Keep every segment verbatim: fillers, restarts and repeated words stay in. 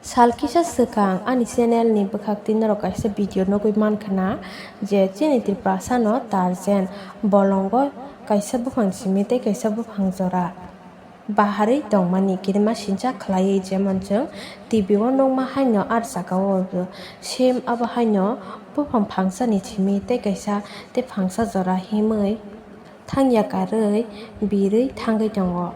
Sal kisa swkang ani channel ni bwkhak twi norok kaisa video nugwi mankha na je chini Tiprasa no Tarjen bolongo kaisa buphang simi tei kaisa buphang jora baharwi tongmani kirima sincha khlaiwi, jemon chwng T V o nukma haino ah jagao same abo haino buphang phangsa ni simi tei kaisa tei phangsa jora himwi thangya karwi birwi thangwi tongo.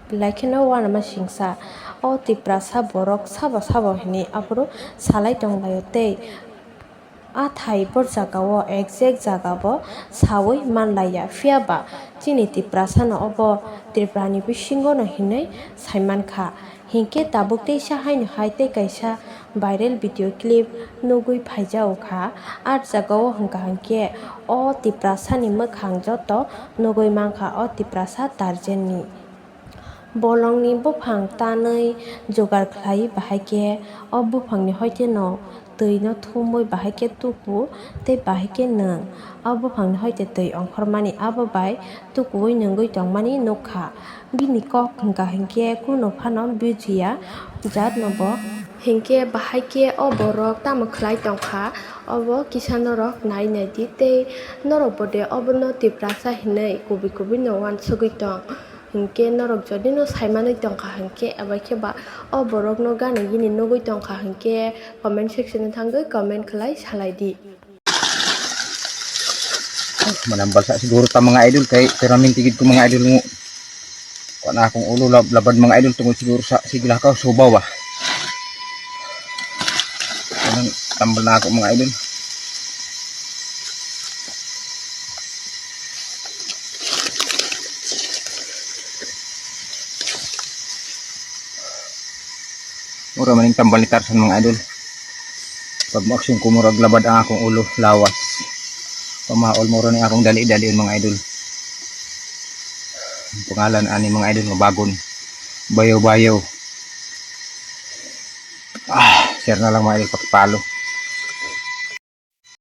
Belai kheno uanama singsa. O Tiprasa borok sabo sabo hinwi aphuru salai tonglaio tei a thai bor jagao exact jagabo saui manlaiya. Phiya ba chini Tiprasano obo Tripurani bisingono hinwi saimankha. Hinkhe tabuk teisa haino hai tei kaisa viral video clip nugwi phaijago kha. Ah jagao hwnkha hinkhe o Tiprasani mwkhang joto nugwi mankha o Tiprasa Tarjenni. Bolongni buphang tanwi jugar khlai, bahai khe o buphangni hoiteno twino thumwi bahai khe tuku tei bahai khe nwng. O buphangni hoite twi ongkhormani abo bai tukuwi nwngwi tongmani nukha. Bini kok hwnkha hinkhe kunu phano bujiya jatno bo. Hinkhe bahai khe o borok tamo khlai tongkha, obo kisa norok nai naidi tei norok bo de obono Tiprasa hinwi kubui kubui no uansugwi tong. Hinkhe norok jodi no saimanwi tongkha hinkhe, eba khe ba o borok no gana gini nugwi tongkha hinkhe comment section o thangwi comment khlai salaidi. Mana balsa si guru tamang idol kai teramin tigit kumang idol mu. Kok na akong ulu lab-, laban mang idol tunggu si guru sa si gila kau soba wa. Nang tambal na akong mang idol. Oro maning tambal ni tarsan mang idol. Pag maksing kumurag labad ang akong ulo lawas. Pama ol moroni akong dali dali mang idol. Pangalan ani mang idol nga bagon. Bayo bayo. Ah, serna lang mang idol pagpalo.